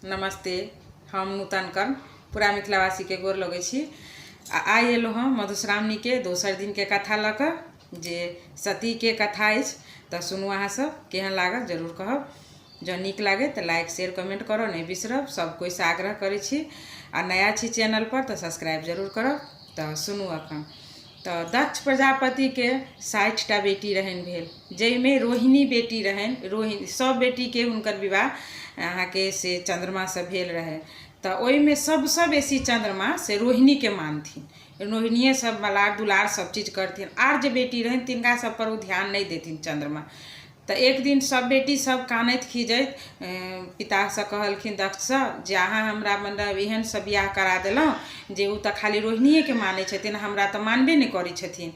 नमस्ते। हम नूतन कर्ण पूरा मिथिलावासीके गोर लगै छी आ आइ एलहुँ हँ मधुश्रावणीके दोसर दिनके कथा लऽ कऽ जे सतीके कथा अछि। तऽ सुनू, अहाँसभ केहन लागल जरूर कहब। जँ नीक लागै तऽ लाइक, शेयर, कमेंट करऽ नहि बिसरब। सभ कोइसँ आग्रह करै छी आ नया छी चैनलपर तऽ सब्सक्राइब जरूर करब। तऽ सुनू एखन। तऽ दक्ष प्रजापतिके 60टा बेटी रहनि भेल, जाहिमे रोहिणी बेटी रहनि। रोहिणी सभ बेटीके हुनकर विवाह अहाँके से चन्द्रमासँ भेल रहै। तऽ ओहिमे सभसँ बेसी चन्द्रमा से रोहिणीके मानथिन, रोहिणीए सब मलार दुलार सब चीज करथिन। आर जे बेटी रहनि तिनका सभपर ओ ध्यान नहि देथिन चन्द्रमा। तऽ एक दिन सब बेटी सब कानैत खीजैत पितासँ कहलखिन दक्षसँ जे अहाँ हमरा मतलब एहन से बियाह करा देलहुँ जे ओ तऽ खाली रोहिणीएके मानै छथिन, हमरा तऽ मानबे नहि करै छथिन।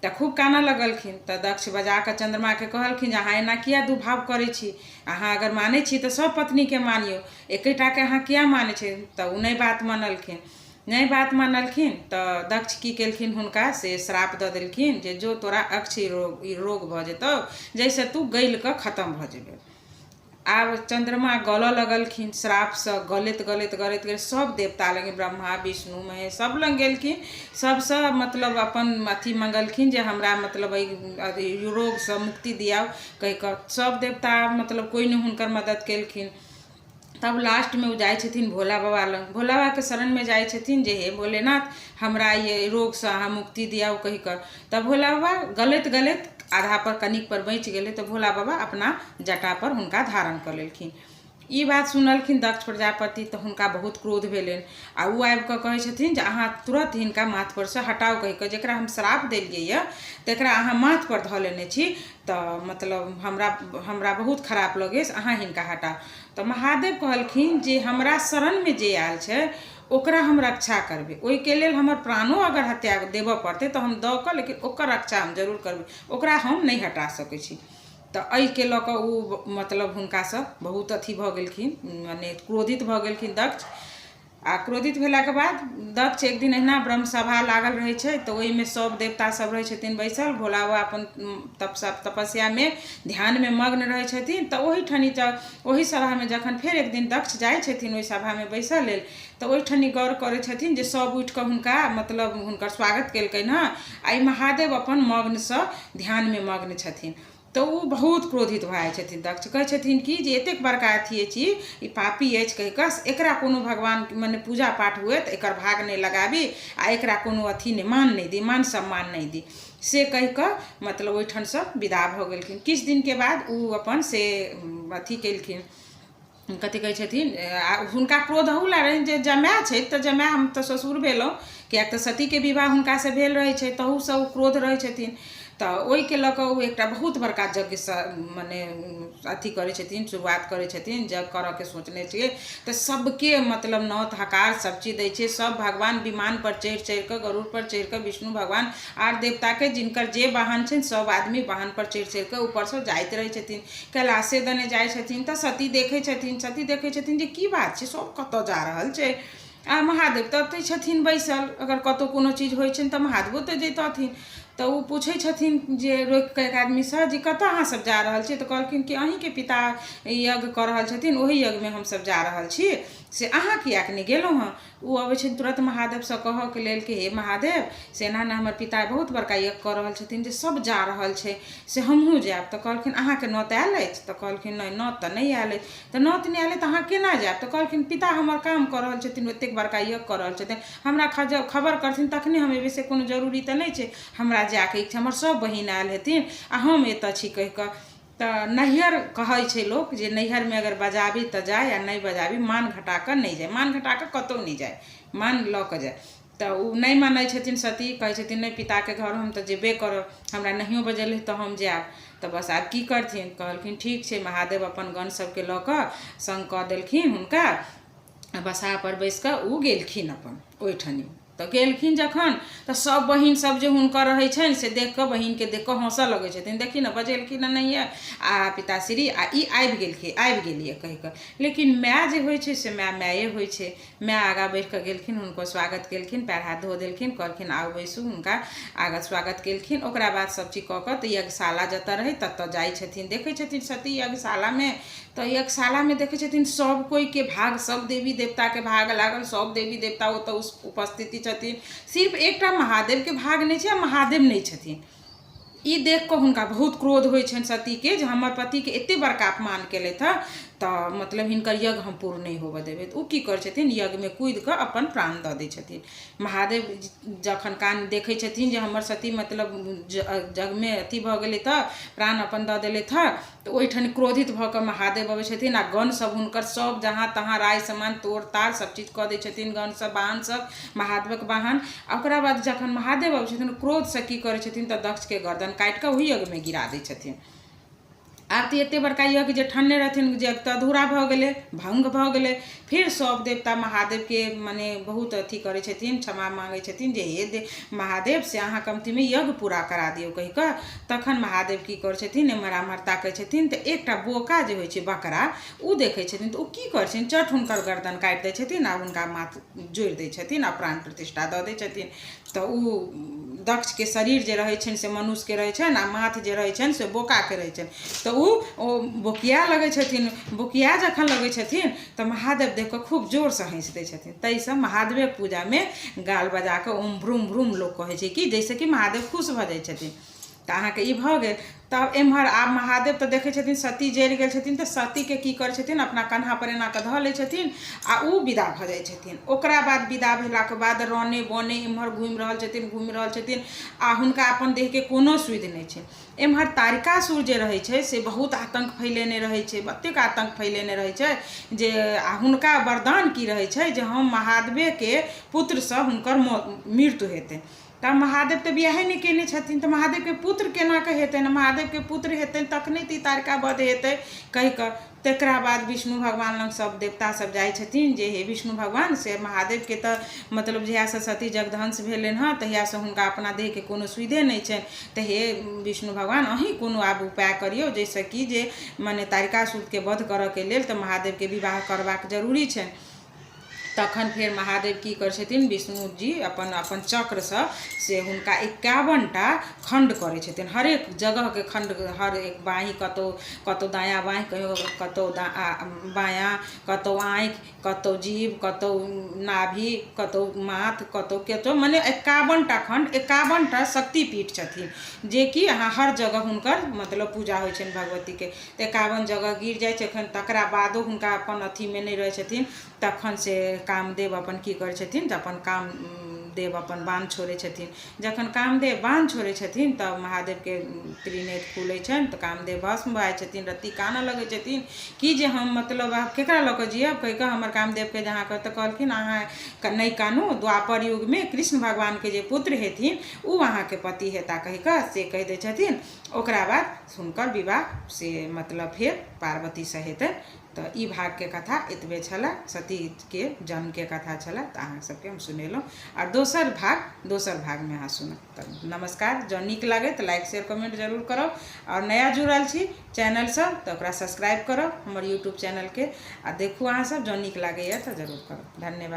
तऽ खूब कानऽ लगलखिन। तऽ दक्ष बजा कऽ चन्द्रमाके कहलखिन जे अहाँ एना किया दुभाव करै छी? अहाँ अगर मानै छी तऽ सब पत्नीके मानियौ, एकेटाके अहाँ किया मानै छी? तऽ ओ नहि बात मानलखिन। नहि बात मानलखिन तऽ दक्ष की केलखिन, हुनका से श्राप दऽ देलखिन जे जो, तोरा अक्षय रोग रोग भऽ जेतौ, जाहिसँ तू गलि कऽ खतम भऽ जेबै। आब चन्द्रमा गलऽ लगलखिन श्रापसँ। गलैत गलैत गलैत गलैत सभ देवता लग, ब्रह्मा, विष्णु, महेश सभ लग गेलखिन। सभसँ मतलब अपन अथी मङ्गलखिन जे हमरा मतलब एहि रोगसँ मुक्ति दियाउ कहि कऽ। सभ देवता मतलब कोइ नहि हुनकर मदति केलखिन। तब लास्टमे ओ जाइ छथिन भोला बाबा लग, भोला बाबाके शरणमे जाइ छथिन जे हे भोलेनाथ, हमरा ई रोगसँ अहाँ मुक्ति दियाउ कहि कऽ। तऽ भोला बाबा गलैत गलैत आधा पर कनिक पर बचि गेलै, तऽ भोला बाबा अपना जटापर हुनका धारण कऽ लेलखिन। ई बात सुनलखिन दक्ष प्रजापति तऽ हुनका बहुत क्रोध भेलनि आ ओ आबि कऽ कहै छथिन जे अहाँ तुरन्त हिनका माथपर सँ हटाउ कहि कऽ। जकरा हम श्राप देलियै यऽ तकरा अहाँ माथपर धऽ लेने छी, तऽ मतलब हमरा हमरा बहुत खराब लगैए, से अहाँ हिनका हटाउ। तऽ महादेव कहलखिन जे हमरा शरणमे जे आयल छै ओकरा हम रक्षा करबै। ओहिके लेल हमर प्राणो अगर हत्या देबऽ पड़तै तऽ हम दऽ कऽ, लेकिन ओकर रक्षा हम जरूर करबै, ओकरा हम नहि हटा सकै छी। तऽ एहिके लऽ कऽ ओ मतलब हुनकासँ बहुत अथी भऽ गेलखिन, मने क्रोधित भऽ गेलखिन दक्ष। आ क्रोधित भेलाके बाद दक्ष एक दिन अहिना ब्रह्मसभा लागल रहै छै, तऽ ओहिमे सभ देवता सभ रहै छथिन बैसल। भोला बाबा अपन तपस्यामे ध्यानमे मग्न रहै छथिन। तऽ ओहिठनी तऽ ओहि सभामे जखन फेर एक दिन दक्ष जाइ छथिन ओहि सभामे बैसऽ लेल, तऽ ओहिठनी गौर करै छथिन जे सभ उठि कऽ हुनका मतलब हुनकर स्वागत केलकनि हँ आ ई महादेव अपन मग्नसँ ध्यानमे मग्न छथिन। तऽ ओ बहुत क्रोधित भऽ जाइ छथिन दक्ष। कहै छथिन कि जे एतेक बड़का अथी अछि, ई पापी अछि कहि कऽ एकरा कोनो भगवान मने पूजा पाठ हुए तऽ एकर भाग नहि लगाबी आ एकरा कोनो अथी नहि, मान नहि दी, मान सम्मान नहि दी। से कहि कऽ मतलब ओहिठामसँ विदा भऽ गेलखिन। किछु दिनके बाद ओ अपन से अथी केलखिन, कथी कहै छथिन, आ हुनका क्रोध अहू लए रहनि जे जमाए छथि तऽ जमाए, हम तऽ ससुर भेलहुँ, किएक तऽ सतीके विवाह हुनकासँ भेल रहै छै, तहूसँ ओ क्रोध रहै छथिन। तऽ ओहिके लऽ कऽ ओ एकटा बहुत बड़का यज्ञसँ मने अथी करै छथिन, शुरुआत करै छथिन। यज्ञ करऽके सोचने छियै तऽ सभके मतलब नौत हकार सब चीज दै छै। सभ भगवान विमानपर चढ़ि चढ़ि कऽ, गरुड़पर चढ़ि कऽ, विष्णु भगवान आर देवताके जिनकर जे वाहन छनि, सभ आदमी वाहनपर चढ़ि चढ़ि कऽ ऊपरसँ जाइत रहै छथिन। कैलाशे दने जाइ छथिन तऽ सती देखै छथिन। सती देखै छथिन जे की बात छै, सभ कतऽ जा रहल छै आ महादेव तऽ ओतहि छथिन बैसल? अगर कतहु कोनो चीज होइ छनि तऽ महादेवो तऽ जैतथिन। तऽ ओ पूछै छथिन जे रोकि कऽ एक आदमीसँ जे कतऽ अहाँ सब जा रहल छी? तऽ कहलखिन कि अहीँके पिता यज्ञ कऽ रहल छथिन, ओहि यज्ञमे हमसभ जा रहल छी, से अहाँ किएक नहि गेलहुँ हँ? ओ अबै छथिन तुरन्त महादेवसँ कहऽके लेल कि हे महादेव, से एना एना हमर पिता बहुत बड़का यज्ञ कऽ रहल छथिन जे सब जा रहल छै, से हमहूँ जायब। तऽ कहलखिन, अहाँके नोत आयल अछि? तऽ कहलखिन, नहि, नोत तऽ नहि आयल अछि। तऽ नोत नहि आयल तऽ अहाँ केना जायब? तऽ कहलखिन, पिता हमर काम कऽ रहल छथिन, ओतेक बड़का यज्ञ कऽ रहल छथिन, हमरा खबर करथिन तखने हम एबै, से कोनो जरूरी तऽ नहि छै। हमरा जायके इच्छा, हमर सभ बहिन आयल हेथिन आ हम एतऽ छी कहि कऽ। तऽ नैहर कहै छै लोक जे नैहरमे अगर बजाबी तऽ जाय आ नहि बजाबी, मान घटा कऽ नहि जाय, मान घटा कऽ कतहु नहि जाय, मान लऽ कऽ जाय। तऽ ओ नहि मानै छथिन सती। कहै छथिन, नहि, पिताके घर हम तऽ जेबे करब, हमरा नहियो बजेलै तऽ हम जायब। तऽ बस आब की करथिन? कहलखिन, ठीक छै। महादेव अपन गण सबके लऽ कऽ सङ्ग कऽ देलखिन हुनका आ बसहापर बैसि कऽ ओ गेलखिन अपन ओहिठनी। तऽ गेलखिन जखन तऽ सभ बहिन सब जे हुनकर रहै छनि से देख कऽ, बहिनके देख कऽ हँसऽ लगै छथिन, देखी ने, बजेलखिन हँ नहिये आ पिताश्री आ ई आबि गेलखिन, आबि गेलियै कहि कऽ। लेकिन माय जे होइ छै से माय माये होइ छै। माय आगाँ बढ़ि कऽ गेलखिन, हुनको स्वागत केलखिन, पएर हाथ धो देलखिन, कहलखिन, आउ, बैसू। हुनका आगाँ स्वागत केलखिन। ओकरा बाद सभ चीज कऽ कऽ तऽ यज्ञशाला जतऽ रहै ततऽ जाइ छथिन। देखै छथिन सती यज्ञशालामे। तऽ यज्ञशालामे देखै छथिन सभ कोइके भाग, सभ देवी देवताके भाग लागल, सभ देवी देवता ओतऽ उपस्थिति छथिन, सिर्फ एकटा महादेवके भाग नहि छै आ महादेव नहि छथिन। ई देख कऽ हुनका बहुत क्रोध होइ छनि सतीके जे हमर पतिके एतेक बड़का अपमान केलथि हँ, तऽ मतलब हिनकर यज्ञ हम पूर्ण नहि होबऽ देबै। तऽ ओ की करै छथिन, यज्ञमे कूदि कऽ अपन प्राण दऽ दै छथिन। महादेव जखन कान देखै छथिन जे हमर सती मतलब यज्ञमे अथी भऽ गेलै तऽ प्राण अपन दऽ देलथि हँ, तऽ ओहिठाम क्रोधित भऽ कऽ महादेव अबै छथिन आ गण सब हुनकर सब जहाँ तहाँ राय समान तोड़ ताड़ सब चीज कऽ दै छथिन, गण सब वाहन सब महादेवक वाहन। आ ओकरा बाद जखन महादेव अबै छथिन क्रोधसँ की करै छथिन तऽ दक्षके गर्दन काटि कऽ ओहि यज्ञमे गिरा दै छथिन। आब तऽ एते बड़का यज्ञ जे ठनने रहथिन यज्ञ तऽ अधूरा भऽ गेलै, भङ्ग भऽ गेलै। फेर सब देवता महादेवके मने बहुत अथी करै छथिन, क्षमा माँगै छथिन जे हे महादेव से अहाँ कमतीमे यज्ञ पूरा करा दियौ कहि कऽ। तखन महादेव की करै छथिन, एम्हर आम्हर ताकै छथिन तऽ एकटा बोका जे होइ छै बकरा, ओ देखै छथिन। तऽ ओ की करै छथिन, चट हुनकर गर्दन काटि दै छथिन आ हुनका माथ जोड़ि दै छथिन आ प्राण प्रतिष्ठा दऽ दै छथिन। तऽ ओ दक्षके शरीर जे रहै छनि से मनुष्यके रहै छनि आ माथ जे रहै छनि से बोकाके रहै छनि। तऽ ओ बोकिया लगै छथिन। बोकिया जखन लगै छथिन तऽ महादेव देख कऽ खूब जोरसँ हँसि दै छथिन। ताहिसँ महादेवक पूजामे गाल बजा कऽ ओम भ्रूम भ्रूम लोक कहै छै कि जाहिसँ कि महादेव खुश भऽ जाइ छथिन। तऽ अहाँके ई भऽ गेल। तब एम्हर आब महादेव तऽ देखै छथिन सती जरि गेल छथिन, तऽ सतीके की करै छथिन, अपना कन्हापर एना कऽ धऽ लै छथिन आ ओ विदा भऽ जाइ छथिन। ओकरा बाद विदा भेलाके बाद रने बने एम्हर घुमि रहल छथिन, घुमि रहल छथिन आ हुनका अपन देहके कोनो सुधि नहि छै। एम्हर तारकासुर जे रहै छै से बहुत आतङ्क फैलेने रहै छै, एतेक आतङ्क फैलेने रहै छै जे आ हुनका वरदान की रहै छै जे हम महादेवेके पुत्रसँ हुनकर मृत्यु हेतै। तऽ महादेव तऽ बियाहे नहि कयने छथिन, तऽ महादेवके पुत्र केना कऽ हेतनि, महादेवके पुत्र हेतनि तखने तऽ ई तारका वध हेतै कहि कऽ। तकरा बाद विष्णु भगवान लग सब देवता सब जाइ छथिन जे हे विष्णु भगवान, से महादेवके तऽ मतलब जहियासँ सती जगध्वंस भेलनि हँ तहियासँ हुनका अपना देहके कोनो सुधे नहि छनि। तऽ हे विष्णु भगवान, अहीँ कोनो आब उपाय करियौ जाहिसँ कि जे मने तारकासुरके वध करऽके लेल तऽ महादेवके विवाह करबाक जरूरी छनि। तखन फेर महादेव की करै छथिन, विष्णुजी अपन अपन चक्रसँ से हुनका 51 टा खण्ड करै छथिन। हरेक जगहके खण्ड, हर एक बाँहि, कतहु कतहु दायाँ बाँहि, कहियो कतहु बायाँ, कतहु आँखि, कतहु जीभ, कतहु नाभि, कतहु माथ, कतहु कतहु, मने 51 टा खण्ड, 51 टा शक्तिपीठ छथिन जेकि अहाँ हर जगह हुनकर मतलब पूजा होइ छनि भगवतीके। तऽ 51 जगह गिर जाइ छै। एखन तकरा बादो हुनका अपन अथीमे नहि रहै छथिन। तखन से कामदेव अपन की करै छथिन तऽ अपन कामदेव अपन बाण छोड़ै छथिन। जखन कामदेव बाण छोड़ै छथिन तब महादेवके त्रिनेत्र खुलै छनि तऽ कामदेव भस्म भऽ जाइ छथिन। रति कानऽ लगै छथिन कि जे हम मतलब आब केकरा लऽ कऽ जियब कहि कऽ हमर कामदेवके जहाँ तऽ कहलखिन अहाँ नहि कानू, द्वापर युगमे कृष्ण भगवानके जे पुत्र हेथिन ओ अहाँके पति हेता कहि कऽ से कहि दै छथिन। ओकरा बाद हुनकर विवाह से मतलब फेर पार्वतीसँ हेतनि। तऽ ई भागके कथा एतबे छलए, सतीके जन्मके कथा छलए, तऽ अहाँ सबके हम सुनेलहुँ। आर दोसर भाग दोसर भागमे अहाँ सुनब। तऽ नमस्कार, जँ नीक लागै तऽ लाइक शेयर कमेंट जरूर करब। आओर नया जुड़ल छी चैनलसँ तऽ ओकरा सब्सक्राइब करब हमर यूट्यूब चैनलके, आ देखू अहाँ सब, जँ नीक लागैए तऽ जरूर करब। धन्यवाद।